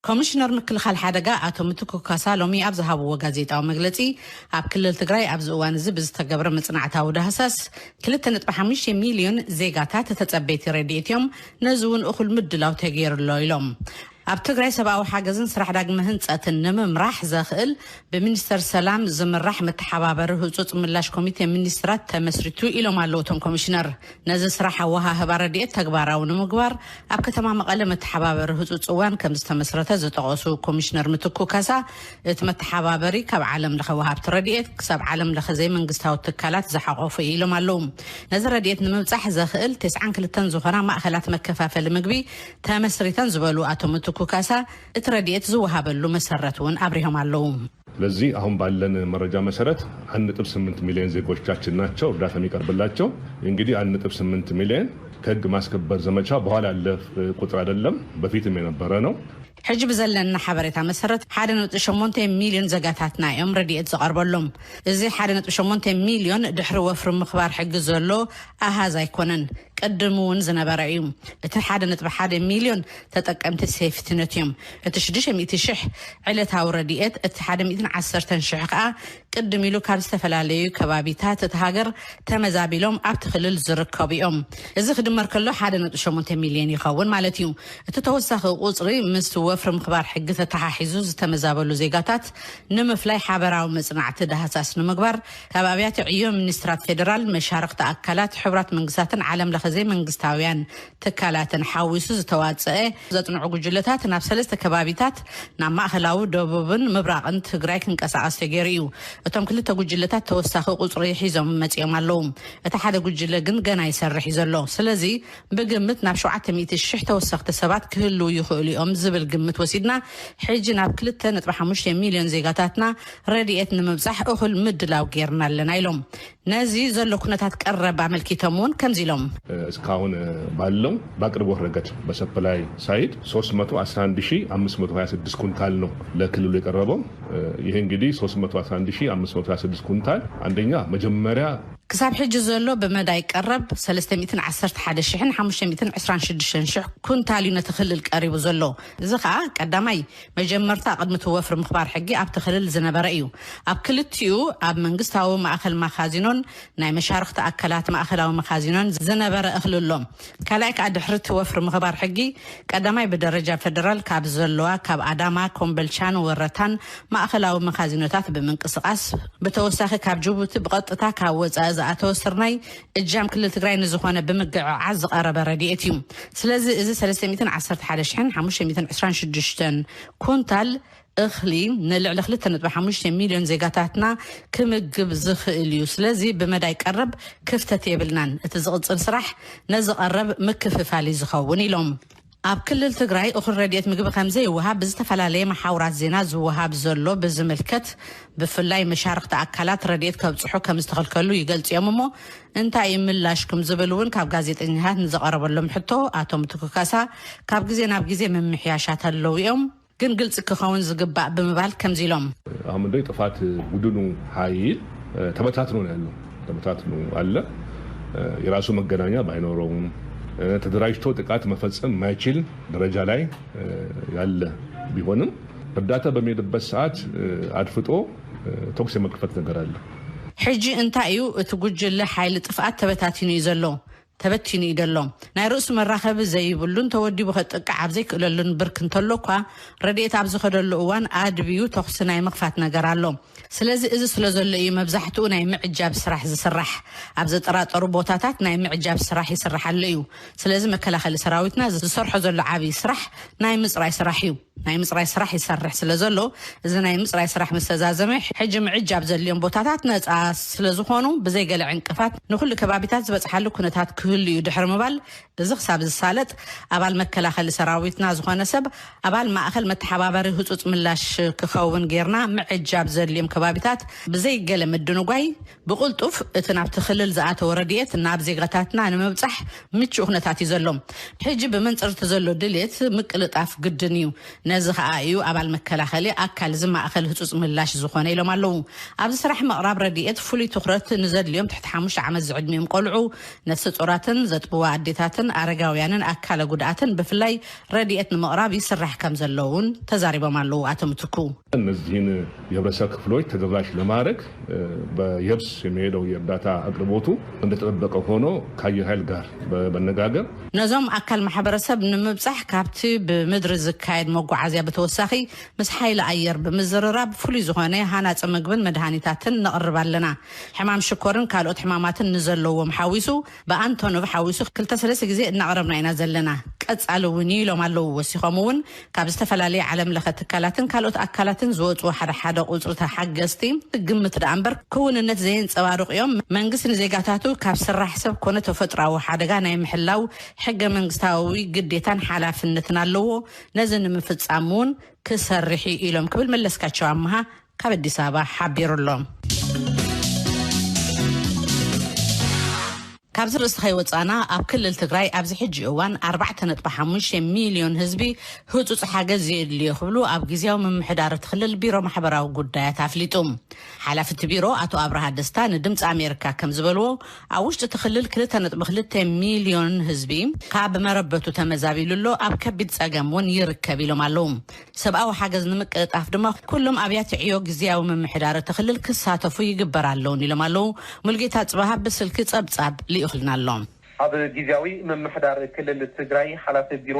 ኮሚሽነር ምክልኻል ሓደጋ ኣቶ ምትኩ ካሳ ሎሚ ኣብ ዝሃብዎ ጋዜጣዊ መግለጺ፣ ኣብ ክልል ትግራይ ኣብዚ እዋን እዚ ብዝተገብረ መጽናዕታዊ ዳህሳስ ክልተ ነጥቢ ሓሙሽተ ሚልዮን ዜጋታት ተጸበይቲ ረድኤት እዮም። ነዚ እውን እኹል ምድላው ተገይሩ ኣሎ ኢሎም። ኣብ ትግራይ ሰብኣዊ ሓገዝን ስራሕ ዳግመ ህንጸትን ንምምራሕ ዘኽእል ብሚኒስተር ሰላም ዝምራሕ መተሓባበሪ ህጹጽ ምላሽ ኮሚቴ ሚኒስትራት ተመስሪቱ ኢሎም ኣለዉ እቶም ኮሚሽነር። ነዚ ስራሕ ኣወሃህባ ረድኤት ተግባራዊ ንምግባር ኣብ ከተማ መቐለ መተሓባበሪ ህጹጽ እዋን ከም ዝተመስረተ ዝጠቐሱ ኮሚሽነር ምትኩ ካሳ፣ እቲ መተሓባበሪ ካብ ዓለም ለኸ ወሃብቲ ረድኤት ክሳብ ዓለም ለኸ ዘይመንግስታዊ ትካላት ዝሓቆፉ ኢሎም ኣለዉ። ነዚ ረድኤት ንምብጻሕ ዘኽእል ተስዓን ክልተን ዝኾና ማእኸላት መከፋፈሊ ምግቢ ተመስሪተን ዝበሉ ኣቶ ምትኩ ካሳ፣ እቲ ረድኤት ዝወሃበሉ መሰረት እውን ኣብሪሆም ኣለዉ። ስለዚህ አሁን ባለን መረጃ መሰረት አንድ ነጥብ ስምንት ሚሊዮን ዜጎቻችን ናቸው እርዳታ የሚቀርብላቸው። እንግዲህ አንድ ነጥብ ስምንት ሚሊዮን ከህግ ማስከበር ዘመቻ በኋላ ያለ ቁጥር አይደለም፣ በፊትም የነበረ ነው። ሕጂ ብዘለና ሓበሬታ መሰረት ሓደ ነጥቢ ሸሞንተ ሚልዮን ዜጋታትና እዮም ረድኤት ዝቐርበሎም። እዚ ሓደ ነጥቢ ሸሞንተ ሚልዮን ድሕሪ ወፍሪ ምኽባር ሕጊ ዘሎ ኣሃዝ ኣይኮነን፣ ቅድም እውን ዝነበረ እዩ። እቲ ሓደ ነጥቢ ሓደ ሚልዮን ተጠቀምቲ ሴፍቲነት እዮም። እቲ ሽዱሽተ ሚእቲ ሽሕ ዕለታዊ ረድኤት፣ እቲ ሓደ ሚእትን ዓሰርተን ሽሕ ከኣ ቅድም ኢሉ ካብ ዝተፈላለዩ ከባቢታት እቲ ሃገር ተመዛቢሎም ኣብቲ ክልል ዝርከቡ እዮም። እዚ ክድመር ከሎ ሓደ ነጥቢ ሸሞንተ ሚልዮን ይኸውን ማለት እዩ። እቲ ተወሳኺ ቁጽሪ ምስ ወፍሪ ምኽባር ሕጊ ተተሓሒዙ ዝተመዛበሉ ዜጋታት ንምፍላይ ሓበራዊ መጽናዕቲ ዳህሳስ ንምግባር ካብ ኣብያተ ዕዮ ሚኒስትራት ፌደራል፣ መሻርኽቲ ኣካላት ሕቡራት መንግስታትን ዓለም ለኸ ዘይመንግስታውያን ትካላትን ሓዊሱ ዝተዋጸአ ዘጽንዑ ጉጅለታት ናብ ሰለስተ ከባቢታት፣ ናብ ማእኸላዊ፣ ደቡብን ምብራቕን ትግራይ ክንቀሳቐስ ተገይሩ እዩ። እቶም ክልተ ጉጅለታት ተወሳኺ ቁጽሪ ሒዞም መጺኦም ኣለዉ። እቲ ሓደ ጉጅለ ግን ገና ይሰርሕ እዩ ዘሎ። ስለዚ ብግምት ናብ ሸውዓተ ሚእቲ ሽሕ ተወሰኽቲ ሰባት ክህልዉ ይኽእሉ እዮም ዝብል ግምት ወሲድና፣ ሕጂ ናብ ክልተ ነጥቢ ሓሙሽተ ሚልዮን ዜጋታትና ረድኤት ንምብጻሕ እኹል ምድላው ጌርና ኣለና ኢሎም። ነዚ ዘሎ ኩነታት ቀረብ ኣመልኪቶም እውን ከምዚ ኢሎም። እስካሁን ባለው በአቅርቦት ረገድ በሰፕላይ ሳይድ ሶስት መቶ አስራ አንድ ሺህ አምስት መቶ ሃያ ስድስት ኩንታል ነው ለክልሉ የቀረበው። ይህ እንግዲህ ሶስት መቶ አስራ አንድ ሺህ አምስት መቶ ሃያ ስድስት ኩንታል አንደኛ መጀመሪያ ክሳብ ሕጂ ዘሎ ብመዳይ ቀረብ ሰለስተ ሚእትን ዓሰርተ ሓደ ሽሕን ሓሙሽተ ሚእትን ዕስራን ሽዱሽተን ሽሕ ኩንታል እዩ ነቲ ክልል ቀሪቡ ዘሎ። እዚ ኸኣ ቀዳማይ መጀመርታ ቅድሚ እቲ ወፍሪ ምኽባር ሕጊ ኣብቲ ክልል ዝነበረ እዩ። ኣብ ክልቲኡ ኣብ መንግስታዊ ማእኸል መኻዚኖን ናይ መሻርኽቲ ኣካላት ማእኸላዊ መኻዚኖን ዝነበረ እኽሊ ኣሎ። ካልኣይ ከኣ ድሕሪ እቲ ወፍሪ ምኽባር ሕጊ ቀዳማይ ብደረጃ ፌደራል ካብ ዘለዋ ካብ ኣዳማ፣ ኮምበልቻን ወረታን ማእኸላዊ መኻዚኖታት ብምንቅስቓስ ብተወሳኺ ካብ ጅቡቲ ብቐጥታ ካብ ወፃኢ ዝኣተወ ስርናይ እጃም ክልል ትግራይ ንዝኾነ ብምግዕዓዝ ዝቐረበ ረድኤት እዩ። ስለዚ እዚ ሰለስተ ሚእትን ዓሰርተ ሓደ ሽሕን ሓሙሽተ ሚእትን ዕስራን ሽዱሽተን ኩንታል እኽሊ ንልዕሊ ክልተ ነጥቢ ሓሙሽተ ሚልዮን ዜጋታትና ክምግብ ዝኽእል እዩ። ስለዚ ብመዳይ ቀረብ ክፍተት የብልናን። እቲ ዝቕጽል ስራሕ ነዚ ቀረብ ምክፍፋል እዩ ዝኸውን ኢሎም። ኣብ ክልል ትግራይ እኹል ረድኤት ምግቢ ከም ዘይወሃብ ብዝተፈላለየ መሓውራት ዜና ዝወሃብ ዘሎ ብዝምልከት፣ ብፍላይ መሻርኽቲ ኣካላት ረድኤት ከብጽሑ ከም ዝተኸልከሉ ይገልጹ እዮም። እሞ እንታይ እዩ ምላሽኩም ዝብል እውን ካብ ጋዜጠኛታት ንዝቐረበሎም ሕቶ፣ ኣቶ ምትኩ ካሳ፣ ካብ ግዜ ናብ ግዜ ምምሕያሻት ኣለዉ እዮም፣ ግን ግልጺ ክኸውን ዝግባእ ብምባል ከምዚ ኢሎም። አሁን ምንድነው ጥፋት ቡድኑ ኃይል ተበታትኖ ነው ያለው። ተበታትኖ አለ። የራሱ መገናኛ ባይኖረውም፣ ተደራጅቶ ጥቃት መፈጸም የማይችል ደረጃ ላይ ያለ ቢሆንም፣ እርዳታ በሚሄድበት ሰዓት አድፍጦ ተኩስ የመክፈት ነገር አለ። ሕጂ እንታይ እዩ እቲ ጉጅለ ሓይሊ ጥፍኣት ተበታቲኑ እዩ ዘሎ? ተበቲኑ እዩ ዘሎ። ናይ ርእሱ መራኸቢ ዘይብሉን ተወዲቡ ከጥቅዕ ኣብ ዘይክእለሉን ብርክ እንተሎ እኳ፣ ረድኤት ኣብ ዝኸደሉ እዋን ኣድብዩ ተኹሲ ናይ ምኽፋት ነገር ኣሎ። ስለዚ እዚ ስለ ዘሎ እዩ መብዛሕትኡ ናይ ምዕጃብ ስራሕ ዝስራሕ። ኣብ ዘጠራጠሩ ቦታታት ናይ ምዕጃብ ስራሕ ይስራሕ ኣሎ እዩ። ስለዚ መከላኸሊ ሰራዊትና ዝሰርሖ ዘሎ ዓብዪ ስራሕ ናይ ምፅራይ ስራሕ እዩ። ናይ ምፅራይ ስራሕ ይሰርሕ ስለ ዘሎ፣ እዚ ናይ ምፅራይ ስራሕ ምስ ተዛዘመ፣ ሕጂ ምዕጃብ ዘድልዮም ቦታታት ነፃ ስለ ዝኾኑ፣ ብዘይ ገለ ዕንቅፋት ንኹሉ ከባቢታት ዝበፅሓሉ ኩነታት ክህሉ እዩ ድሕሪ ምባል፣ እዚ ክሳብ ዝሳለጥ፣ ኣባል መከላኸሊ ሰራዊትና ዝኾነ ሰብ ኣባል ማእኸል መተሓባበሪ ህፁፅ ምላሽ ክኸውን ጌርና፣ ምዕጃብ ዘድልዮም ከባቢታት ብዘይ ገለ ምድንጓይ ብቕልጡፍ እቲ ናብቲ ክልል ዝኣተወ ረድኤት ናብ ዜጋታትና ንምብጻሕ ምቹእ ኩነታት እዩ ዘሎ። ሕጂ ብመንጽር እቲ ዘሎ ድሌት ምቅልጣፍ ግድን እዩ። ነዚ ከኣ እዩ ኣባል መከላኸሊ ኣካል እዚ ማእከል ህጹጽ ምላሽ ዝኾነ ኢሎም ኣለዉ። ኣብዚ ስራሕ ምቕራብ ረድኤት ፍሉይ ትኹረት ንዘድልዮም ትሕቲ ሓሙሽተ ዓመት ዝዕድሚኦም ቆልዑ፣ ነፍሰ ጾራት ህጻናትን ዘጥብዋ ኣዴታትን ኣረጋውያንን ኣካለ ጉድኣትን ብፍላይ ረድኤት ንምቕራብ ይስራሕ ከም ዘሎ እውን ተዛሪቦም ኣለዉ ኣቶ ምትኩ። እነዚህን የህብረተሰብ ክፍሎች ተደራሽ ለማድረግ በየብስ የሚሄደው የእርዳታ አቅርቦቱ እንደተጠበቀ ሆኖ ከአየር ኃይል ጋር በመነጋገር ነዞም ኣካል ማሕበረሰብ ንምብጻሕ ካብቲ ብምድሪ ዝካየድ መጓዓዝያ ብተወሳኺ ምስ ሓይሊ ኣየር ብምዝርራብ ፍሉይ ዝኾነ ሃናፂ ምግብን መድሃኒታትን ነቕርብ ኣለና። ሕማም ሽኮርን ካልኦት ሕማማትን ንዘለዎም ሓዊሱ ብኣንቶኖቭ ሓዊሱ ክልተ ሰለስተ ግዜ እናቕረብና ኢና ዘለና። ቀጻሊ እውን እዩ ኢሎም ኣለዉ። ወሲኾም እውን ካብ ዝተፈላለየ ዓለም ለኸ ትካላትን ካልኦት ኣካላትን ዝወፁ ሓደ ሓደ ቁፅሪ ተሓገዝቲ ግምት ደኣ እምበር ክውንነት ዘየንፀባርቑ እዮም። መንግስቲ ንዜጋታቱ ካብ ስራሕ ሰብ ኮነ ተፈጥራዊ ሓደጋ ናይ ምሕላው ሕገ መንግስታዊ ግዴታን ሓላፍነትን ኣለዎ። ነዚ ንምፍፃም እውን ክሰርሕ እዩ ኢሎም ክብል መለስካቸው ኣምሃ ካብ ኣዲስ ኣበባ ሓቢሩ ኣሎ። ካብዚ ርእሲ ከይወፃና ኣብ ክልል ትግራይ ኣብዚ ሕጂ እዋን ኣርባዕተ ነጥቢ ሓሙሽተ ሚልዮን ህዝቢ ህፁፅ ሓገዝ የድልዮ ክብሉ ኣብ ግዜያዊ ምምሕዳር እቲ ክልል ቢሮ ማሕበራዊ ጉዳያት ኣፍሊጡ። ሓላፊ እቲ ቢሮ ኣቶ ኣብርሃ ደስታ ንድምፂ ኣሜሪካ ከም ዝበልዎ ኣብ ውሽጢ እቲ ክልል ክልተ ነጥቢ ክልተ ሚልዮን ህዝቢ ካብ መረበቱ ተመዛቢሉ ኣሎ፣ ኣብ ከቢድ ፀገም እውን ይርከብ ኢሎም ኣለዉ። ሰብኣዊ ሓገዝ ንምቅልጣፍ ድማ ኩሎም ኣብያተ ዕዮ ግዝያዊ ምምሕዳር እቲ ክልል ክሳተፉ ይግበር ኣለውን ኢሎም ኣለዉ። ሙልጌታ ጽባሃ ብስልኪ ጸብጻብ ልኢኹልና ኣሎ። ኣብ ግዝያዊ ምምሕዳር ክልል ትግራይ ሓላፊ ቢሮ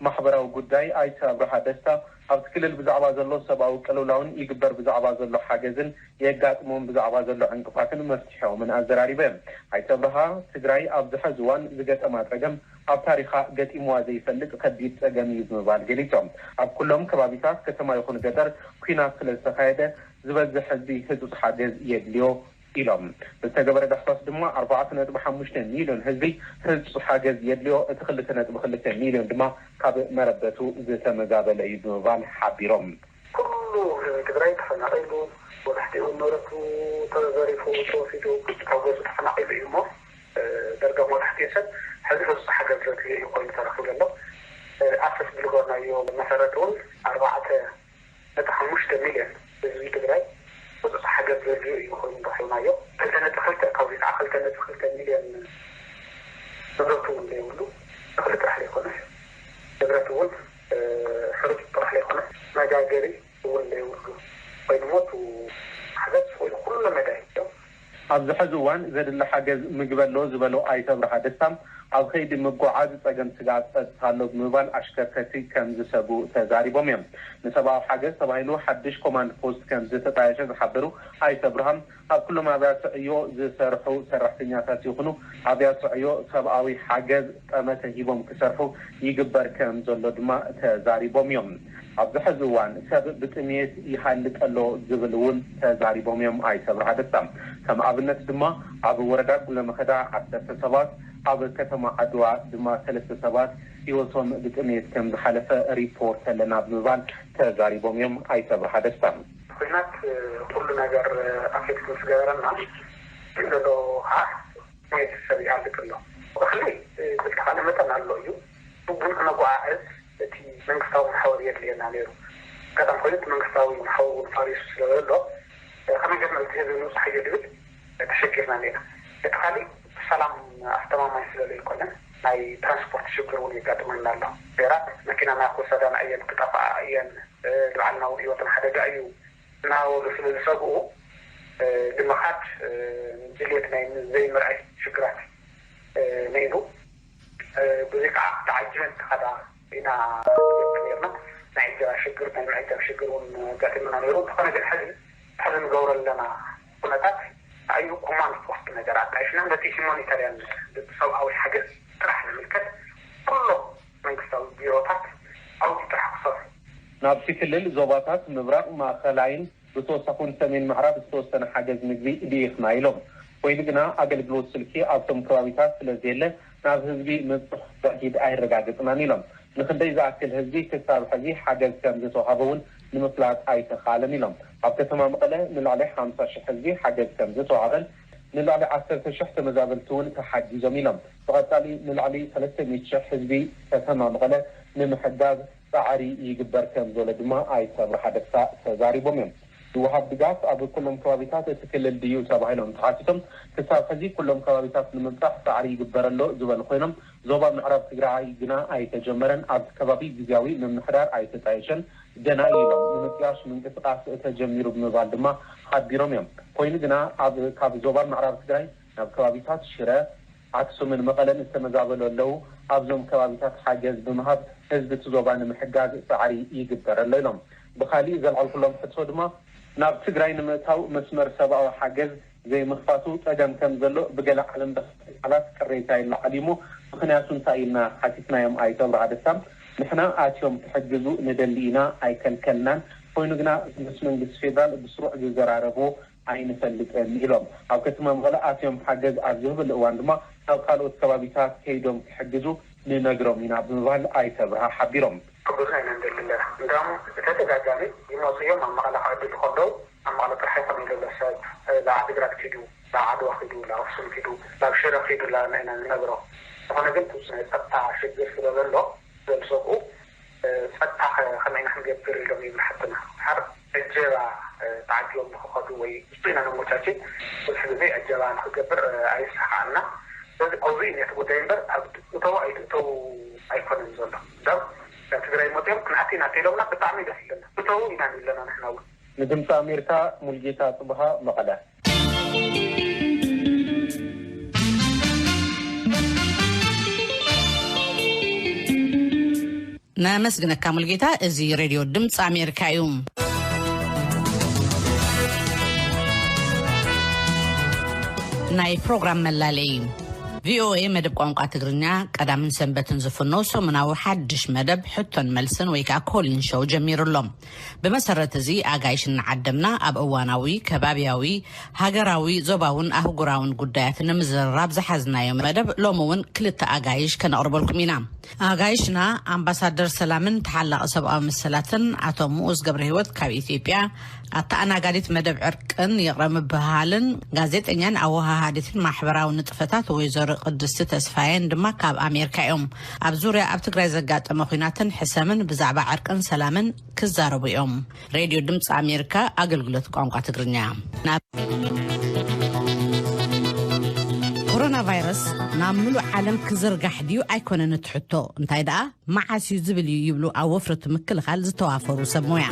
ማሕበራዊ ጉዳይ ኣይተ ኣብርሃ ደስታ ኣብቲ ክልል ብዛዕባ ዘሎ ሰብኣዊ ቅልውላውን ይግበር ብዛዕባ ዘሎ ሓገዝን የጋጥሞም ብዛዕባ ዘሎ ዕንቅፋትን መፍትሒኦምን ኣዘራሪበ። ኣይተ ኣብርሃ ትግራይ ኣብዚ ሕዚ እዋን ዝገጠማ ጸገም ኣብ ታሪኻ ገጢምዋ ዘይፈልጥ ከቢድ ጸገም እዩ ብምባል ገሊጾም። ኣብ ኩሎም ከባቢታት ከተማ ይኹን ገጠር ኲናት ስለ ዝተኻየደ ዝበዝሕ ህዝቢ ህጹጽ ሓገዝ የድልዮ ኢሎም። ብዝተገበረ ዳህሳስ ድማ ኣርባዕተ ነጥቢ ሓሙሽተ ሚልዮን ህዝቢ ህጹጽ ሓገዝ የድልዮ፣ እቲ ክልተ ነጥቢ ክልተ ሚልዮን ድማ ካብ መረበቱ ዝተመዛበለ እዩ ብምባል ሓቢሮም። ኩሉ ህዝቢ ትግራይ ተፈናቒሉ፣ ወላሕቲኡ ንብረቱ ተዘሪፉ፣ ተወሲዱ፣ ካብ ገዝኡ ተፈናቒሉ እዩ እሞ፣ ደርጋ መብዛሕትኡ ሰብ ሕዚ ህጹጽ ሓገዝ ዘድልዮ እዩ ኮይኑ ተረኺቡ ዘሎ። ኣክሰስ ብዝገበርናዮ መሰረት እውን ኣርባዕተ ነጥቢ ሓሙሽተ ሚልዮን ህዝቢ ትግራይ ህጹጽ ሓገዝ ዘድልዮ እዩ ኮይኑ ረኺብናዮ። ክልተ ነጥቢ ክልተ ካብዚ ከዓ ክልተ ነጥቢ ክልተ ሚልዮን ንብረቱ እውን ዘይብሉ እኽሊ ጥራሕ ዘይኮነስ ንብረት እውን ሕሩጭ ጥራሕ ዘይኮነስ መጋገሪ እውን ዘይብሉ ኮይኑሞ እቲ ሓገዝ ስቕ ኢሉ ኩሉ መዳይ እዮም። ኣብዚ ሕዚ እዋን ዘድሊ ሓገዝ ምግቢ ኣሎ ዝበሎ ኣይተ ኣብርሃ ደስታ፣ ኣብ ከይዲ ምጉዓዝ ፀገም ስግኣት ፀጥታ ኣሎ ብምባል ኣሽከርከርቲ ከም ዝሰግኡ ተዛሪቦም እዮም። ንሰብኣዊ ሓገዝ ተባሂሉ ሓድሽ ኮማንድ ፖስት ከም ዝተጣየሸ ዝሓበሩ ኣይተ ኣብርሃ፣ ኣብ ኩሎም ኣብያተ ዕዮ ዝሰርሑ ሰራሕተኛታት ይኹኑ ኣብያተ ዕዮ ሰብኣዊ ሓገዝ ጠመተ ሂቦም ክሰርሑ ይግበር ከም ዘሎ ድማ ተዛሪቦም እዮም። ኣብዚ ሕዚ እዋን ሰብ ብጥሜት ይሃልቅ ኣሎ ዝብል እውን ተዛሪቦም እዮም ኣይተ ኣብርሃ ደስታ። ከም ኣብነት ድማ ኣብ ወረዳ ጉለመኸዳ ዓሰርተ ሰባት፣ ኣብ ከተማ ዓድዋ ድማ ሰለስተ ሰባት ህይወቶም ብጥሜት ከም ዝሓለፈ ሪፖርት ኣለና ብምባል ተዛሪቦም እዮም ኣይተ ኣብርሃ ደስታ። ኲናት ኩሉ ነገር ኣፌክት ምስ ገበረና ዘሎ ከዓ ስሜት ሰብ ይሃልቅ ኣሎ። እኽሊ ብዝተኻለ መጠን ኣሎ እዩ፣ ግን ክነጓዓዕዝ እቲ መንግስታዊ መሓውር የድልየና ነይሩ። ኣጋጣሚ ኮይኑ እቲ መንግስታዊ መሓውር እውን ፈሪሱ ስለ ዘሎ ከመይ ጌርና እቲ ህዝቢ ንብፅሓዮ ዝብል ተሸጊርና ነይና። እቲ ካሊእ ሰላም ኣስተማማኝ ስለ ዘይኮነ ናይ ትራንስፖርት ሽግር እውን የጋጥመና ኣሎ። ሴራት መኪናና ክወሰዳ ንኣየን ክጠፍኣ እየን፣ ንባዕልና እውን ህይወትን ሓደጋ እዩ እናበሉ ስለ ዝሰግኡ ንምኻድ ድሌት ናይ ዘይምርኣይ ሽግራት ነይሩ። ብዙ ከዓ ተዓጅበን ክኸዳ ኢና ጌርና። ናይ ዕጀባ ሽግር ናይ ምዕጃብ ሽግር እውን ኣጋጢሙና ነይሩ። እንተኾነ ግን ሕዚ ሕዚ ንገብሮ ኣለና ኩነታት ኣዩ ኮማንድ ፖስት ነገር ኣጣይሽና ነቲ ሂማኒታርያን ሰብኣዊ ሓገዝ ጥራሕ ንምልከት ኩሎም መንግስታዊ ቢሮታት ኣብኡ ጥራሕ ክሰርሑ ናብቲ ክልል ዞባታት ምብራቕ ማእኸላይን ብተወሳኺ እውን ሰሜን ምዕራብ ዝተወሰነ ሓገዝ ምግቢ ልኢኽና ኢሎም። ኮይኑ ግና ኣገልግሎት ስልኪ ኣብቶም ከባቢታት ስለዘየለ ናብ ህዝቢ ምብፅሑ ዛጊድ ኣይረጋገፅናን ኢሎም። ንክንደይ ዝኣክል ህዝቢ ክሳብ ሕዚ ሓገዝ ከም ዝተውሃበ እውን ንምፍላጥ ኣይተኻለን ኢሎም። ኣብ ከተማ መቐለ ንልዕሊ ሓምሳ ሽሕ ህዝቢ ሓገዝ ከም ዝተውሃበን ንልዕሊ ዓሰርተ ሽሕ ተመዛበልቲ እውን ተሓጊዞም ኢሎም። ብቐፃሊ ንልዕሊ ሰለስተ ሚእቲ ሽሕ ህዝቢ ከተማ መቐለ ንምሕጋዝ ፃዕሪ ይግበር ከም ዘሎ ድማ ኣይተ ኣብርሃ ደስታ ተዛሪቦም እዮም። ዝወሃብ ድጋፍ ኣብ ኩሎም ከባቢታት እቲ ክልል ድዩ ተባሂሎም ተሓቲቶም፣ ክሳብ ሕዚ ኩሎም ከባቢታት ንምብጻሕ ጻዕሪ ይግበር ኣሎ ዝበሉ ኮይኖም፣ ዞባ ምዕራብ ትግራይ ግና ኣይተጀመረን፣ ኣብቲ ከባቢ ግዝያዊ ምምሕዳር ኣይተጣየሸን፣ ገና እዩ ኢሎም። ንምጥያሽ ምንቅስቃስ ተጀሚሩ ብምባል ድማ ሓቢሮም እዮም። ኮይኑ ግና ኣብ ካብ ዞባ ምዕራብ ትግራይ ናብ ከባቢታት ሽረ፣ ኣክሱምን መቐለን ዝተመዛበሉ ኣለዉ። ኣብዞም ከባቢታት ሓገዝ ብምሃብ ህዝቢ እቲ ዞባ ንምሕጋዝ ጻዕሪ ይግበር ኣሎ ኢሎም። ብኻሊእ ዘልዓልኩሎም ሕቶ ድማ ናብ ትግራይ ንምእታው መስመር ሰብኣዊ ሓገዝ ዘይምኽፋቱ ጸገም ከም ዘሎ ብገለ ዓለም ለኸ ትካላት ቅሬታ ይለዓል እዩ እሞ ምኽንያቱ እንታይ ኢልና ሓቲትናዮም ኣይተ ኣብርሃ ደስታ። ንሕና ኣትዮም ክሕግዙ ንደሊ ኢና ኣይከልከልናን። ኮይኑ ግና ምስ መንግስቲ ፌዴራል ብስሩዕ ዝዘራረብዎ ኣይንፈልጥን ኢሎም። ኣብ ከተማ መቐለ ኣትዮም ሓገዝ ኣብ ዝህብሉ እዋን ድማ ናብ ካልኦት ከባቢታት ከይዶም ክሕግዙ ንነግሮም ኢና ብምባል ኣይተ ኣብርሃ ሓቢሮም። ክሕግዙና ኢና ንደሊ ኣለና። እንዳሞ ብተደጋጋሚ ይመፁ እዮም። ኣብ መቐለ ክዕድሉ ከለዉ ኣብ መቐለ ጥራሕ ኣይኮነ ዘሎ ሰብ ናብ ዓዲግራት ኪዱ፣ ናብ ዓድዋ ኪዱ፣ ናብ ኣክሱም ኪዱ፣ ናብ ሽረ ኪዱ ኢልና ኢና ንነግሮ። ዝኾነ ግን ናይ ፀጥታ ሽግር ስለ ዘሎ ዘምሰጉ ጸጥታ ከ-፣ ከመይ ኢና ክንገብር ኢሎም ይብል ሓትና። ድሓር ዕጀባ፣ እ፣ ተዓዲቦም ንክኸዱ ወይ እሱ ኢና ነመቻችል። ብዙሕ ግዜ ዕጀባ ንክገብር፣ እ፣ ኣይሰኻዓልና። ስለዚ ኣብዚ እዩ ነቲ ጉዳይ እምበር ኣብ እተው ኣይትእተው ኣይኮነን ዘሎ። እንዳም ናብ ትግራይ መፅኦም ክንኣቲ ኢና ተኢሎምና ብጣዕሚ ደስ ይብለና። እተው ኢና ንብለና ንሕና እውን። ንድምፂ ኣሜሪካ ሙልጌታ ጽብሃ መቐለ። ነመስግነካ ሙልጌታ። እዚ ሬድዮ ድምፂ ኣሜሪካ እዩ። ናይ ፕሮግራም መላለይ። ቪኦኤ መደብ ቋንቋ ትግርኛ ቀዳምን ሰንበትን ዝፍኖ ሰሙናዊ ሓድሽ መደብ ሕቶን መልስን ወይ ከዓ ኮሊን ሾው ጀሚሩ ኣሎ። ብመሰረት እዚ ኣጋይሽ እናዓደምና ኣብ እዋናዊ፣ ከባብያዊ፣ ሃገራዊ፣ ዞባውን ኣህጉራውን ጉዳያት ንምዝርራብ ዝሓዝናዮ መደብ ሎሚ እውን ክልተ ኣጋይሽ ከነቕርበልኩም ኢና። ኣጋይሽና ኣምባሳደር ሰላምን ተሓላቒ ሰብኣዊ መሰላትን ኣቶ ምኡዝ ገብረ ህይወት ካብ ኢትዮጵያ፣ ኣተኣናጋዲት መደብ ዕርቅን ይቕረ ምብህሃልን ጋዜጠኛን ኣወሃሃዲትን ማሕበራዊ ንጥፈታት ወይዘሮ ቅድስቲ ተስፋየን ድማ ካብ ኣሜሪካ እዮም። ኣብ ዙርያ ኣብ ትግራይ ዘጋጠመ ኲናትን ሕሰምን ብዛዕባ ዕርቅን ሰላምን ክዛረቡ እዮም። ሬድዮ ድምፂ ኣሜሪካ ኣገልግሎት ቋንቋ ትግርኛ። ናብ ኮሮና ቫይረስ ናብ ምሉእ ዓለም ክዝርጋሕ ድዩ ኣይኮነን እቲ ሕቶ፣ እንታይ ደኣ መዓስ እዩ ዝብል እዩ ይብሉ ኣብ ወፍሪ እቲ ምክልኻል ዝተዋፈሩ ሰብ ሞያ።